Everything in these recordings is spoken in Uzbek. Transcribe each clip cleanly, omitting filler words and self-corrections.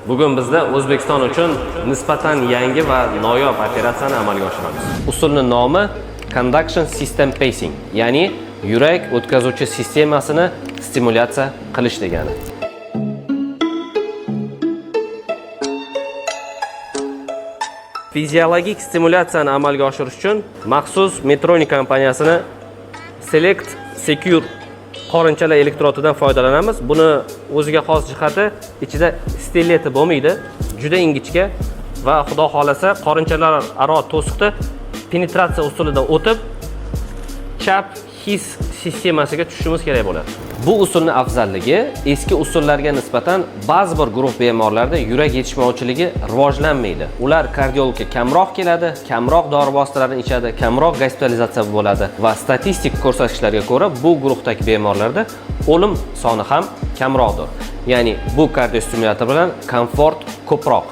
Bugun bizda O'zbekiston uchun nisbatan yangi va noyob operatsiyani amalga oshiramiz. Usulning nomi Conduction System Pacing, ya'ni yurak o'tkazuvchi sistemasini stimulyatsiya qilish degani. Fiziologik stimulyatsiyani amalga oshirish uchun maxsus Medtronic kompaniyasini Select Secure qorinchalar elektrodidan foydalanamiz. Buni o'ziga xos jihati ichida stileti bo'lmaydi, juda ingichka va xudo xolasa qorinchalar aro to'siqda penetratsiya usulida o'tib chap his sistemasiga tushishimiz kerak bo'ladi. Bu usulning afzalligi eski usullarga nisbatan ba'zi bir guruh bemorlarda yurak yetishmovchiligi rivojlanmaydi. Ular kardiologga kamroq keladi, kamroq dori vositalarini ichadi, kamroq gospitalizatsiya bo'ladi va statistik ko'rsatkichlarga ko'ra bu guruhdagi bemorlarda o'lim soni ham kamroqdir. Ya'ni bu kardiostimulyator bilan komfort ko'proq.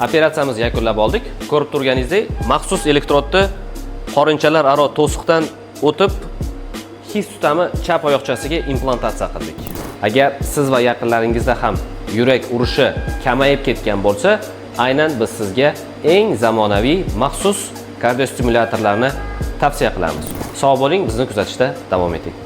Operatsiyamizni yakunlab oldik. Ko'rib turganingizdek, maxsus elektrodni qorinchalar aro to'siqdan o'tib his tutami chap oyoqchasiga implantatsiya qildik. Agar siz va yaqinlaringizda ham yurak urishi kamayib ketgan bo'lsa, aynan biz sizga eng zamonaviy maxsus kardiostimulyatorlarni tavsiya qilamiz. Sog' bo'ling, bizni kuzatishda davom eting.